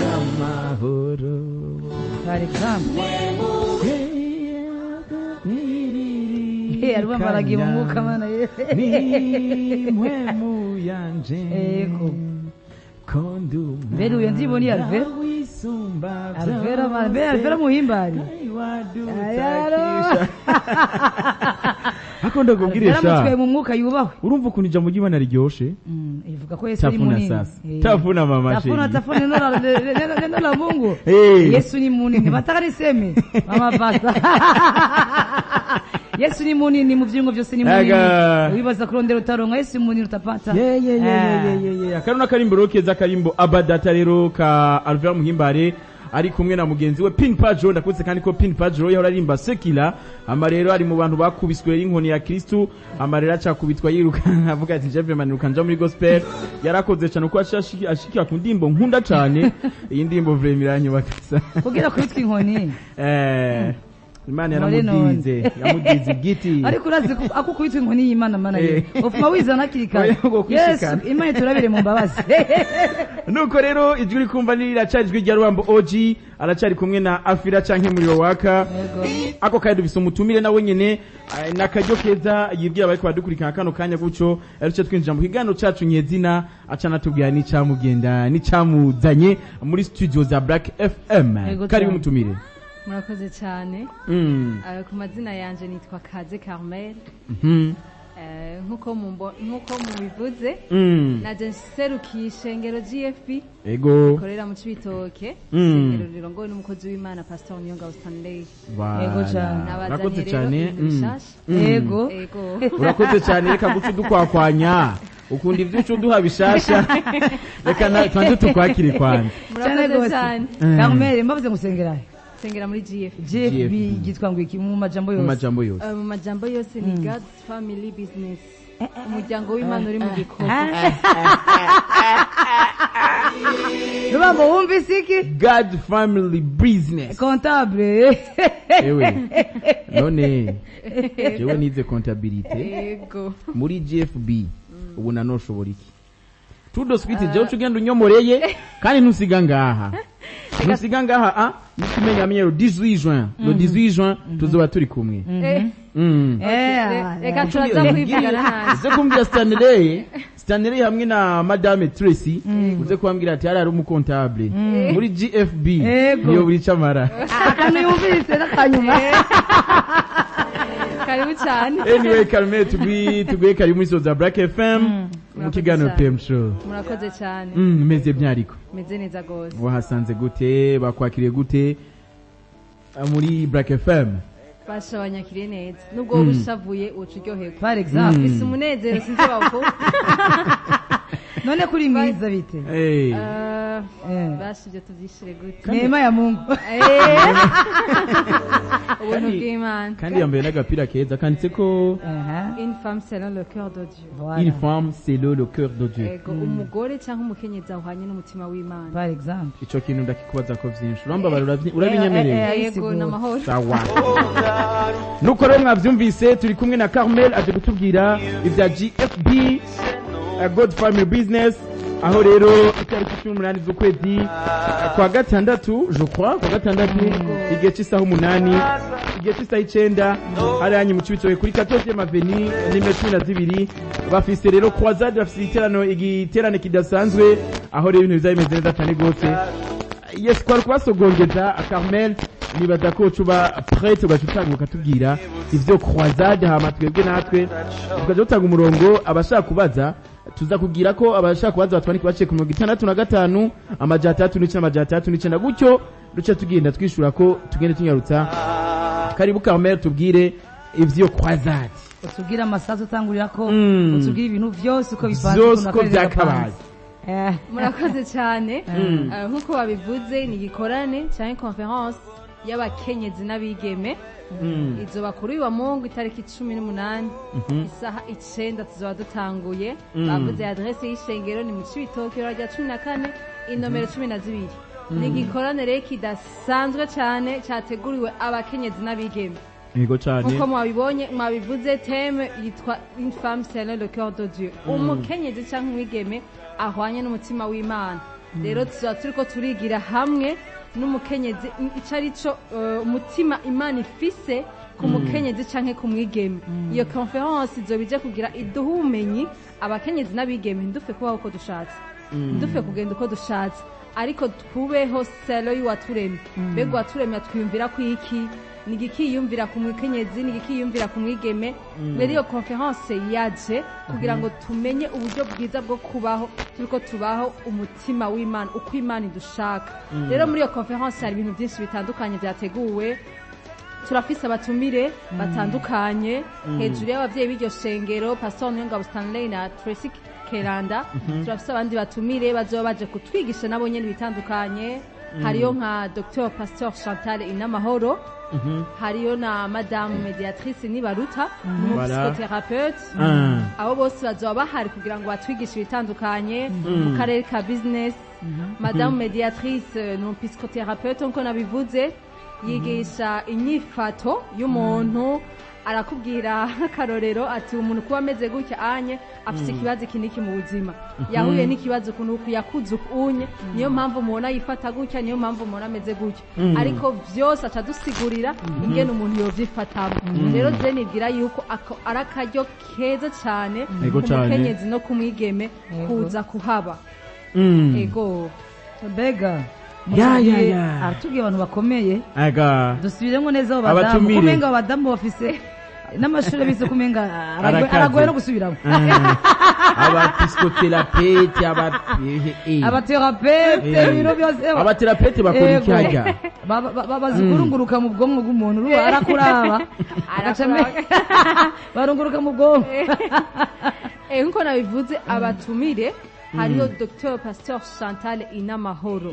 Amahoro. Par exemple. Arumva aragiye mu mwuka, mana ye. Ni mpwemu yanje. Yego. Ko ndi Mbere uyo ndibo ni Alvera? wisumba. Alvera, mana, mbere Alvera muhimbari. Ayaro. Ako ndakubwire Alvera mutwe sha. mu mwuka yubahwe. Urumva ukuntu ijambo ry'Imana riryoshe? Ivuga ko Yesu ari Tafuna munini. sasa. Eh. Tafuna mama Tafuna, chérie. tafuna neno la Mungu. Eh. Yesu ni munini. Bataka niseme. Mama pasta. Yesu ni munini mu vyungo vyose ni munini. Aga. Wibaza kurondera utaronka, Yesu ni munini utapata. Ye ye ye ye ye ye. Akaro n'akarimbo rero keza, karimbo Abadata rero ka Alvera Muhimbare ari kumwe na mugenzi we Pin Pajo. Ndakutse kandi ko Pin Pajo yahora arimba sekila, ama rero ari mu bantu bakubiswe inkoni ya Kristu, ama rero acakubitwa yiruka avuga ati: "Je vraiment niruka nja muri gospel." Yarakoze cyane kuko ashikira ku ndimbo nkunda cyane. Iyi ndimbo vraiment iranyubaka. Kugira kwitwa inkoni. Imana Muri none. yaramudize, yamudize igiti. Ariko urazi ko ako kwitwa inkoni y'Imana, mana ye. Ufuma wizana hakiri kare. Oya, ngo Yesu kwishikana. Imana iturabire mu mbabazi. Nuko rero ijwi rikumva niracari ijwi rya Ruambo OG, aracari kumwe na Afira canke Muriro Waka. Yego. Ako kandi dufise umutumire nawe nyene, n'akaryo keza yibwira abariko baradukurikirana kano kanya, gutyo ruce twinjira mu kiganiro cacu nyezina, aca natubwira n'icamugenda n'icamuzanye muri studio za Black FM. Yego Karibu cane. mutumire. Murakoze cyane. Ku mazina yanje nitwa Kaze Carmel. Nkuko mubivuze, naje nserukiye ishengero GFB korera mu Cibitoke, ishengero rirongowe n'umukozi w'Imana Pastor Niyongabo Stanley. Voilà. Yego cane. Nabazaniye Urakoze rero cane. ibintu bishasha. Yego. Ego. Urakoze cyane. Reka guca udukwakwanya, ukunda ibyo uca uduha bishasha. Reka tubanze tukwakire kwanza. Cyane Murakoze gose. cyane. Carmel, mbavuze ngusengera. Sengera muri GFB. GFB yitwa ngo iki mu majambo Mu yose? majambo yose. Mu majambo yose ni God's Family Business, umuryango w'Imana uri mu gikorwa. Rubambo, wumvise iki? God Family Business. Comptable. Ewe none jewe nize comptabilité. Ego. Muri GFB ubu nanoshobora iki? Tudo switi jewe uca ugenda unyomoreye kandi ntusiga ngaha, ntusiga ngaha. A nitumenya amenye le 18 juin, le 18 juin tuzoba turi kumwe. Reka turaza kwivugana hanze. Uze kumbwira Stanley, Stanley hamwe na Madame Tracy, uze kubambwira ati hari umucomptable muri GFB. Ego. Niyo buri camara. Akantu yumvise n'akanyuma. Karibu cyane. Anyway, Carmel, tugwi karibu muri za Black FM mu Murakoze kiganiro cyane. PM Show. Murakoze cyane. Meze bien ariko? Meze neza gose. Wahasanze gute? Bakwakiriye gute muri Black FM? Basha banyakiriye neza, nubwo wowe ushavuye uca uryoherwa. Par exemple. Mfise umunezero, sinzi bawuko. None kuri mwiza bite? Hey. Basha ibyo tubyishire gute? Neema ya Mungu. Ubuntu bw'Imana. Kandi yambaye n'agapira keza kanditse ko Aha. Une femme selon le cœur de Dieu. Voilà. "Une femme c'est le cœur de Dieu". Ego, umugore cyangwa umukenyezi ahwanye n'umutima w'Imana. Par exemple. Ico kintu ndakikubaza ko vyinshi, urambabara, urabinyemereye? Yego. Isigura. N'amahoro. Sawa. Nuko rero mwavyumvise, turi kumwe na Carmel, aje kutubwira ibya GFB, God Family Business, aho rero itariki 18 z'ukwezi kwa gatandatu, je crois kwa gatandatu, igihe cy'isaha 8, igihe cy'isaha 9, hariya mu Cibitoke kuri 14e Avenue nimero 12, bafise rero croisade, bafise igiterane kidasanzwe, aho rero ibintu bizaba bimeze neza cyane rwose. Yes, kwari kubasogongeza. Carmel, nibaza ko uba prête, ugaca utanga ukatubwira ivyo croisade, hama twebwe natwe tukaja dutanga umurongo abashaka kubaza. Tuza kubwira ko abashaka kubaza batwandika baciye ku 65 609 609, gutyo duce tugenda twishura ko tugende tunyarutsa. Karibu Carmel, tubwire ivyo croisade. Utubwire amasaha utangurira ko, utubwire ibintu vyose uko bipanze, Vyose ukuntu uko akarere vyakabaye. gapanze. Murakoze cyane. Nk'uko babivuze, ni igikorane cyangwa conference y'abakenyezi n'abigeme. Izoba kuri uyu wa Mungu itariki 18, isaha 9 tuzoba dutanguye. Bavuze adresse y'ishengero ni mu Cibitoke, ibara rya 14, inomero 12. Ni igikorane rero kidasanzwe cyane cyateguriwe abakenyezi n'abigeme. Yego cyane. Nkuko mwabibonye, mwabivuze, thème yitwa "Une femme selon le cœur de Dieu", umukenyezi cyangwa umwigeme ahwanye n'umutima w'Imana. Rero tuzoba turiko turigira hamwe n'umukenyezi ico ari cyo umutima Imana ifise ku mukenyezi canke ku mwigeme. Iyo conférence izoba ije kugira iduhe ubumenyi abakenyezi n'abigeme, ndufe kubaho uko dushatse, ndufe kugenda uko dushatse, ariko tubeho selon y'uwaturemye. Mbega uwaturemye atwiyumvira ku iki? Ni igiki yiyumvira ku mukenyezi? Ni igiki yiyumvira ku mwigeme? Rero iyo conférence yaje kugira ngo tumenye uburyo bwiza bwo kubaho turiko tubaho umutima w'Imana, uko Imana idushaka. Rero muri iyo conférence hari ibintu byinshi bitandukanye byateguwe. Turafise abatumire batandukanye hejuru y'abavyeyi b'iryo shengero, Pastor Niyongabo Stanley na Tracy Keranda. Turafise abandi batumire bazoba baje kutwigisha nabo nyene bitandukanye. Hariyo nka Dr Pastor Chantal Inamahoro, hariyo na Madame Mediatrice Nibaruta, umupsychothérapeute. Abo bose bazoba bahari kugira ngo batwigishe ibitandukanye mu karere ka business. Madame Mediatrice ni umupsychothérapeute, nkuko nabivuze, yigisha inyifato y'umuntu. Arakubwira akarorero ati umuntu kuba ameze gutya anye afise ikibazo iki n'iki mu buzima, yahuye n'ikibazo ukuntu uku, yakuze ukunye, niyo mpamvu mubona yifata gutya, niyo mpamvu mubona ameze gutya. Ariko vyose aca adusigurira ingene umuntu yovyifatamo. Rero je nibwira yuko ako ari akaryo keza cane Ego ku cane. mukenyezi no ku mwigeme kuza kuhaba. Ego. Mbega Ya, ya, mutubwiye- ya. Aratubwiye abantu bakomeye. Aga. Dusubiremo neza abo badamu. Abatumire. Kumenga abo badamu bafise n'amashuri bize, kumenga Arakaze. aragoye no gusubiramo. Abapsychothérapeute, aba Abathérapeute, ibintu byose. Abathérapeute bakora iki harya? Bazi kurunguruka mu bwonko bw'umuntu. Uruba arakuraba agaca barunguruka mu bwonko. Nkuko nabivuze, abatumire hariyo Dr Pasteur Chantal Inamahoro.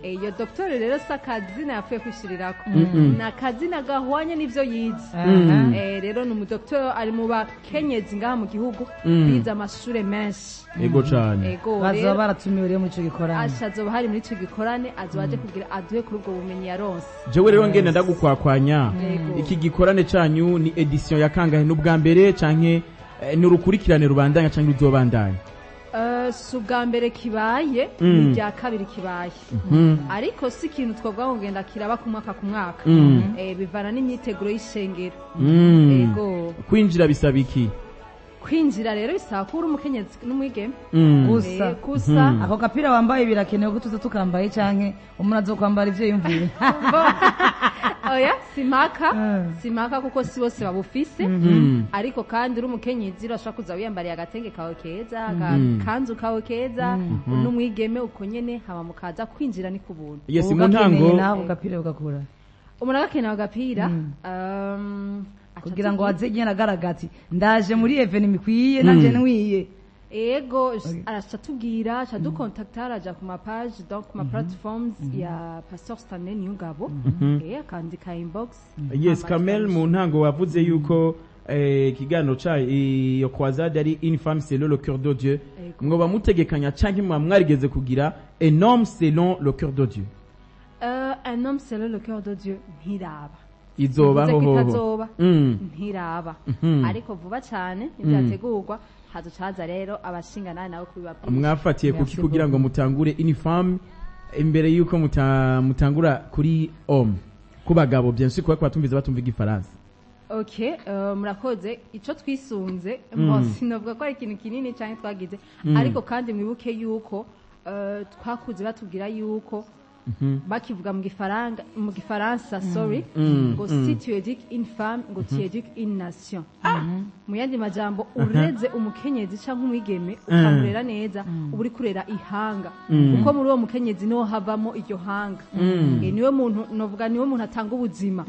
Iyo Dr rero si akazina yapfuye kwishirirako, ni akazina gahwanye n'ivyo yize. Rero ni umudoktor ari mu bakenyezi ngaha mu gihugu bize amashure menshi. Ego cane. Ego. Bazoba Rero baratumiwe rero muri ico gikorane. Asha azoba hari muri ico gikorane, azoba aje kugira aduhe kuri ubwo bumenyi yaronse. Jewe rero ngenda ndagukwakwanya. Yego. Iki gikorane canyu ni édition ya kangahe? N'ubwa mbere canke ni urukurikirane rubandanya canke ruzobandanya? Si ubwa mbere kibaye, ni irya kabiri kibaye, ariko si ikintu twavuga ngo ngenda kiraba ku mwaka ku mwaka. Bivana n'imyiteguro y'ishengero. Ego. Kwinjira bisaba iki? Kwinjira rero bisaba kuba uri umukenyezi n'umwigeme. Gusa. Gusa. Ako gapira wambaye birakenewe ko tuza tukambaye, canke umuntu azokwambara ivyo yumviye? Oya, simpaka. Simpaka kuko si bose babufise. Ariko kandi uri umukenyezi urashobora kuza wiyambariye agatenge kawe keza, agakanzu kawe keza, n'umwigeme uko nyene, hama mukaza kwinjira ni ku buntu. Yes, mu Ugakeneye ntango nawe agapira ugakura. Umuntu agakeneye agapira aca Kugira ngo atubwira. aze nyene agaragara ati ndaje muri événement ikwiye nanje nkwiye. Ego, araca atubwira, aca dukontakta, araja ku ma page, donc ku ma platforms ya Pastor Stanley Niyongabo, akandika inbox. Yes. Hama Kamel, mu ntango wavuze yuko ikiganiro ca iyo croisade ari "Une femme selon le cœur de Dieu". Ego. Mwoba mutegekanya canke muba mwarigeze kugira "Un homme selon le cœur de Dieu"? "Un homme selon le cœur de Dieu" ntiraba. Izobaho? Bivuze ko Hoho. itazoba. Ntiraba, ariko vuba cyane ntivyategurwa, hazocaza rero abashinga nawe nawe kubibabwira. Mwafatiye kuki Merci. kugira ngo mutangure "Une femme" imbere yuko mutangura kuri "homme", ku bagabo bien sûr, kuba batumviza batumva igifaransa? Okay, murakoze. Ico twisunze, bon, sinovuga ko ari ikintu kinini cyane twagize, ariko kandi mwibuke yuko twakuze batubwira yuko bakivuga mu gifaranga, mu gifaransa, sorry, ngo "Si tu éduques une femme", ngo "tu éduques une nation". Mu yandi majambo, ureze umukenyezi canke umwigeme, ukamurera neza, uba uri kurera ihanga, kuko muri uwo mukenyezi niho havamo iryo hanga. Niwe muntu novuga, niwe muntu atanga ubuzima.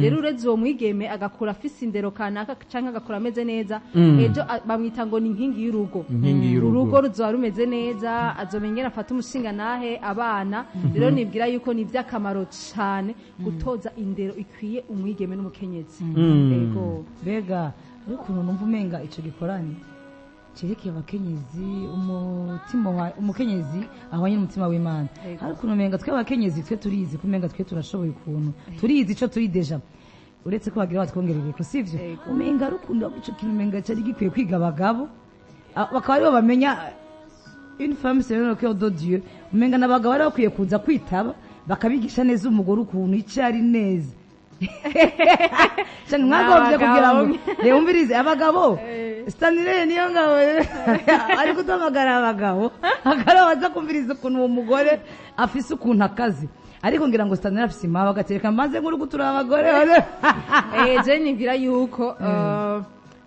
Rero ureze uwo mwigeme agakura afise indero kanaka canke agakura ameze neza, ejo bamwita ngo ni inkingi y'urugo. Inkingi y'urugo. Urugo ruzoba rumeze neza, azomenya ingene afata umushinga nahe abana. Rero ni nibwira yuko ni iby'akamaro cyane gutoza indero ikwiye umwigeme n'umukenyezi. Ego. Mbega ariko ukuntu numva umenga ico gikorane cerekeye abakenyezi, umutima wa umukenyezi ahwanye n'umutima w'Imana. Yego. Ariko ukuntu umenga twe abakenyezi twe turizi ko umenga twe turashoboye, ukuntu turizi ico turi déjà, uretse ko bagira batwongerere ko sivyo. Yego. Umenga ari ukuntu ico kintu umenga cari gikwiye kwiga abagabo, bakaba aribo bamenya une femme selon le cœur de Dieu. Umenga n'abagabo bari bakwiye kuza kwitaba bakabigisha neza umugore ukuntu icyo ari neza cyane mwagombye kugira ngo reba umvirize abagabo. Stanley niyo ngabo ari kuduhamagara abagabo akaba baza kumviriza ukuntu uwo mugore afise ukuntu akazi, ariko ngira ngo Stanley afise impamvu agatereka maze nk'uri gutura abagore. Je nibwira yuko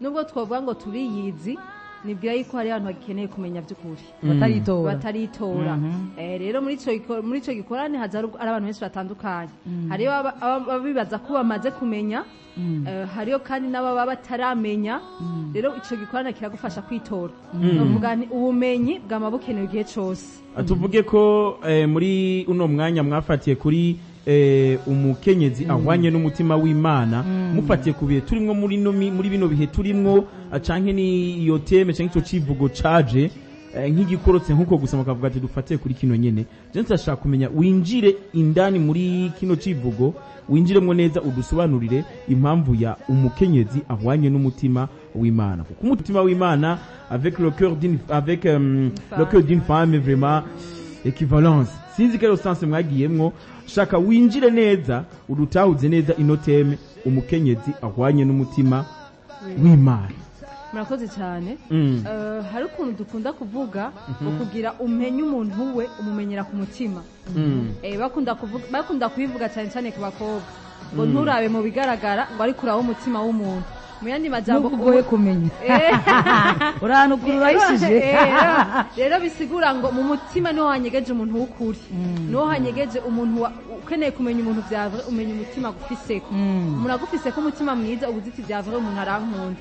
nubwo twavuga ngo turiyizi, nibwira yuko hari abantu bagikeneye kumenya by'ukuri bataritora. Bataritora. Rero muri ico gikorane haza ari abantu benshi batandukanye. Hariyo abibaza ko bamaze kumenya, hariyo kandi n'ababa bataramenya. Rero ico gikorane kiragufasha kwitora. Novuga nti ubumenyi bwama bukenewe igihe cose. Tuvuge ko muri uno mwanya mwafatiye kuri umukenyezi ahwanye n'umutima w'Imana, mufatiye ku bihe turimwo muri bino bihe turimwo, canke ni iyo thème canke ico civugo caje nk'igikorotse nkuko gusa mukavuga ati dufatiye kuri kino nyene. Je ndashaka kumenya winjire indani muri kino civugo, winjiremwo neza, udusobanurire impamvu ya umukenyezi ahwanye n'umutima w'Imana, kuko umutima w'Imana avec le cœur d'une avec le cœur d'une femme, vraiment équivalence, sinzi ko sens mwagiyemwo. Shaka winjire neza, udutahuze neza ino thème, umukenyezi ahwanye n'umutima w'Imana. Murakoze cyane. Hari ukuntu dukunda kuvuga ngo kugira umenye umuntu we umumenyera ku mutima. Bakunda kubivuga cyane cyane ku bakobwa ngo nturabe mu bigaragara, ngo ariko urabe umutima w'umuntu. Mu yandi majambo Nubwo ugoye kumenya, urahanukura urahishije. Rero bisigura ngo mu mutima niho hanyegeje umuntu w'ukuri, niho hanyegeje umuntu ukeneye kumenya umuntu vya vrai, umenya umutima agufiseko. Umuntu agufiseko umutima mwiza, uba uzi iti vya vrai umuntu arankunda.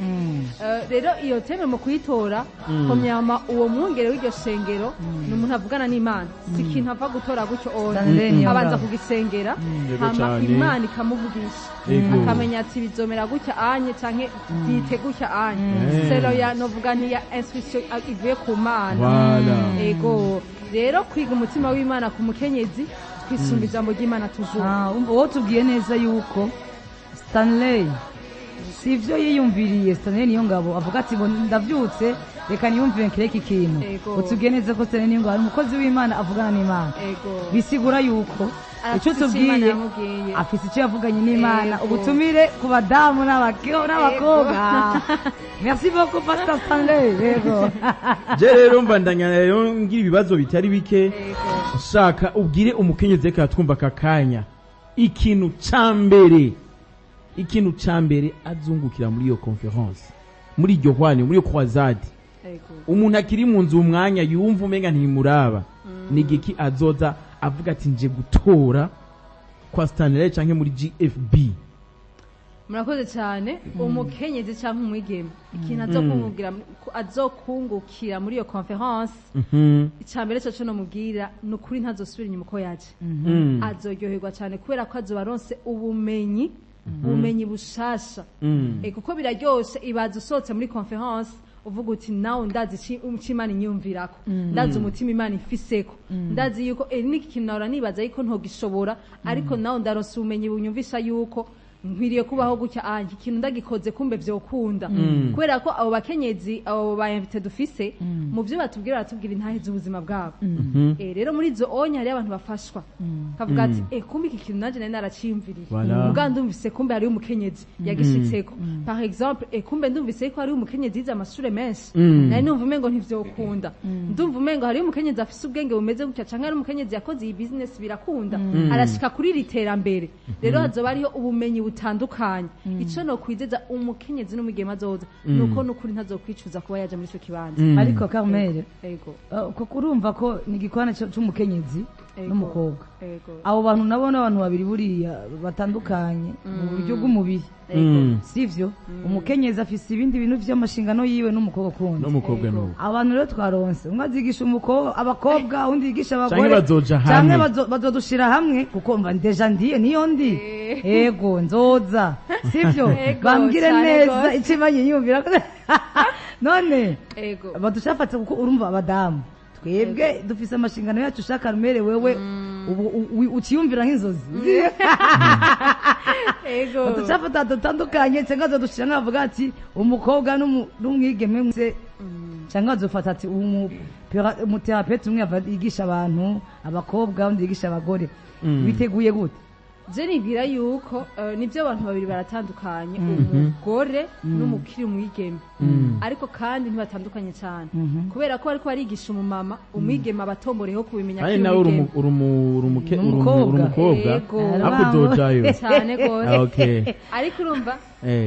Rero iyo thème mu kuyitora komyama, uwo mwungere w'iryo shengero ni umuntu avugana n'Imana, si ikintu ava gutora gutyo ona. Stanley niyo Abanza ngabo. kugisengera, Yego hama cane. Imana ikamuvugisha, akamenya ati bizomera gutya anye canke byite gutya anye, selon ya novuga nti ya instruction ivuye ku Mana. Voilà. Ego, rero kwiga umutima w'Imana ku mukenyezi twisunga ijambo ry'Imana toujours. Ah, umva, wowe tubwiye neza yuko Stanley si ibyo yiyumviriye. Stanley niyo ngabo avuga ati ngo ndabyutse reka niyumvire nkireke ikintu. Utubwiye neza ko Stanley niyo ngabo ari umukozi w'Imana, avugana n'Imana. Bisigura yuko Arafise icyo icyo Imana tubwiye yamubwiye. Afise icyo yavuganye n'Imana. Ubutumire ku badamu n'abakobwa. Merci beaucoup, Pastor Stanley, yego. Je rero mbandanya rero ngira ibibazo bitari bike. Shaka ubwire umukenyezi reka twumva aka kanya ikintu ca mbere azungukira muri iyo conférence, muri iryo hwaniro, muri iyo croisade. Umuntu akiri mu nzu umwanya yumva umenga ntimuraba, ni igiki azoza avuga ati nje gutora kwa Stanley canke muri GFB? Murakoze cyane. Umukenyezi cyangwa umwigeme, ikintu azokungukira muri iyo conférence, icya mbere cyo nomubwira ni ukuri ntazosubira inyuma uko yaje. Azoryoherwa cyane kubera ko azoba aronse ubumenyi bushasha. Kuko biraryoshe, ibaza usohotse muri conférence uvuga uti nawe ndazi ico Imana inyumvirako, ndazi umutima Imana ifiseko, ndazi yuko niki kintu nahora nibaza yuko ntogishobora, ariko nawe ndaronse ubumenyi bunyumvisha yuko nkwiriye kubaho gutya, iki kintu ndagikoze kumbe vyokunda. Kubera ko abo bakenyezi, abo ba invités dufise, mu byo batubwira baratubwira intahe z'ubuzima bwabo. Rero muri izo onye hariyo abantu bafashwa kavuga ati kumbe iki kintu nanje nari naraciyumviriye. Voilà. Muga ndumvise kumbe hariyo umukenyezi yagishitseko, par exemple. Kumbe ndumvise ko hariyo umukenyezi yize amashure menshi, nari numva umengo ntivyokunda, ndumva umengo hariyo umukenyezi afise ubwenge bumeze gutya, canke hari umukenyezi yakoze iyi business birakunda, arashika kuri iri terambere. Rero hazoba hariho ubumenyi. rutandukanye. Ico nokwizeza umukenyezi n'umwigeme azoza, nuko nukuri ntazokwicuza kuba yaje muri ico kibanza. Ariko Carmel, Ego. Kuko urumva ko ni igikorane c'umukenyezi n'umukobwa. Abo bantu nabo ni abantu babiri buriya batandukanye mu buryo bw'umubiri, sivyo? Umukenyezi afise ibindi bintu vy'amashingano yiwe, n'umukobwa kundi. N'umukobwa n'ubu. Abantu rero twaronse, umwe azigisha abakobwa, undi yigisha abagore. Canke bazoja hamwe. Canke bazodushira hamwe, kuko mva déjà ndiye niyo ndi. Ego, nzoza, sivyo? Ego, bambwire cane neza gose. icyo banyiyumvira none. Badushafate, kuko urumva abadamu twebwe dufise amashingano yacu. Ushaka rumere wewe ubu uciyumvira nk'inzozi. Badushafata dutandukanye, cyangwa bazodushira nkavuga ati umukobwa n'umwigeme mwese, cyangwa bazofata ati umuthérapeute umwe yigisha abantu abakobwa, undi yigisha abagore. Biteguye gute? Je nibwira yuko nibyo, abantu babiri baratandukanye, umugore n'umukiri umwigeme, ariko kandi ntibatandukanye cyane, kubera ko bariko barigisha umumama, umwigeme abatomboreho kubimenya Kandi akiri nawe uri umwigeme. Umukobwa. Uri umukobwa. Ego. Ariko uzojayo. Cyane gose. Ariko urumva,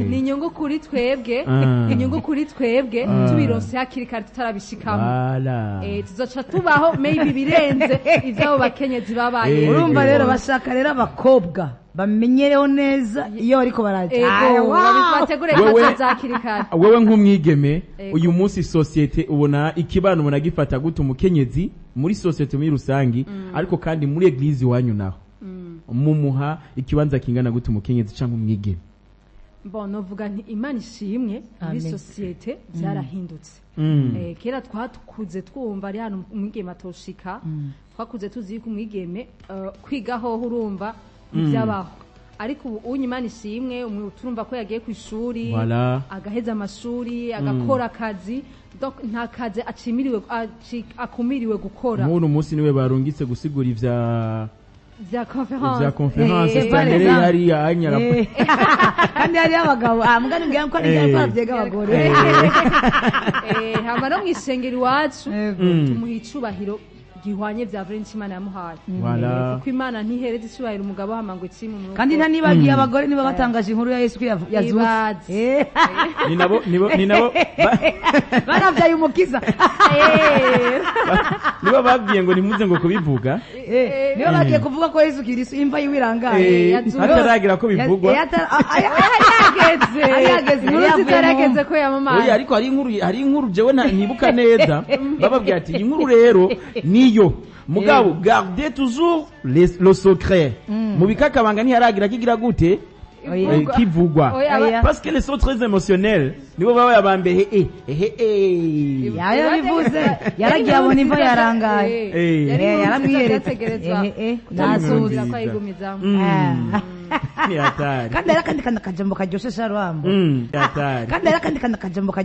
ni inyungu kuri twebwe, inyungu kuri twebwe tubironse hakiri kare tutarabishikamo. Voilà. Tuzoca tubaho maybe birenze ivy'abo bakenyezi babaye. Urumva rero bashaka rero abakobwa bamenyereho neza iyo bariko baraja. Ego, Wow! bategure Wewe- ko hakiri kare. Wewe nk'umwigeme, uyu munsi société ubona, ikibano ubona gifata gute umukenyezi muri société muri rusangi? Ariko kandi muri église iwanyu naho mumuha ikibanza kingana gute umukenyezi canke umwigeme? Bon, novuga nti Imana ishimwe, muri Amen. société byarahindutse. Kera twakuze twumva ari hano umwigeme atoshika, twakuze tuzi yuko umwigeme kwiga hoho urumva ntibyabaho, ariko ubu unye Imana ishimwe, turumva ko yagiye ku ishuri, Voilà. agaheza amashuri, agakora akazi. Donc nta kazi acimiriwe akumiriwe gukora. Nk'uno munsi niwe barungitse gusigura ivya vya conférence. Ivya conférence. Par Stanley exemple. hariya anyara. Kandi hariyo abagabo, mugani mbwira ko ari ko bavyega abagore. Hama no mw'ishengero iwacu tumuha icubahiro gihwanye vya vrai n'Imana yamuhaye. Voilà. Kuko Imana ntihereza icubahiro umugabo hama ngo ikime umugore. Kandi nta nibagiye abagore nibo batangaje inkuru ya Yesu ko yazutse. Ibaze. Ni nabo Baravyaye umukiza. Nibo babwiye ngo nimuze ngo kubivuga. Nibo bagiye kuvuga ko Yesu Kristo imva yiwe irangaye. Yazutse. Hataragira ko bivugwa. Yageze. Yageze, inkuru yavuye zitarageze ko Oya, yamamaye. ariko hari inkuru jewe ntibuka neza, bababwira ati iyi nkuru rero niyo, mugabo garde toujours le secret, mubikakabanga, ntiharagira kigira gute. Oya. Kivugwa. Oya, Oya. Parce qu'elles sont très émotionnelles, nibo baba yabambere Yarabivuze, yaragiye abona imva yarangaye. Yaramwiyeretse. Yaramwiyeretse. Nazutse. Ko ayigumizamo. Ni hatari. Kandi hari akandi kantu akajambo karyoshe sharwambo. Ni hatari. Kandi hari akandi kantu akajambo.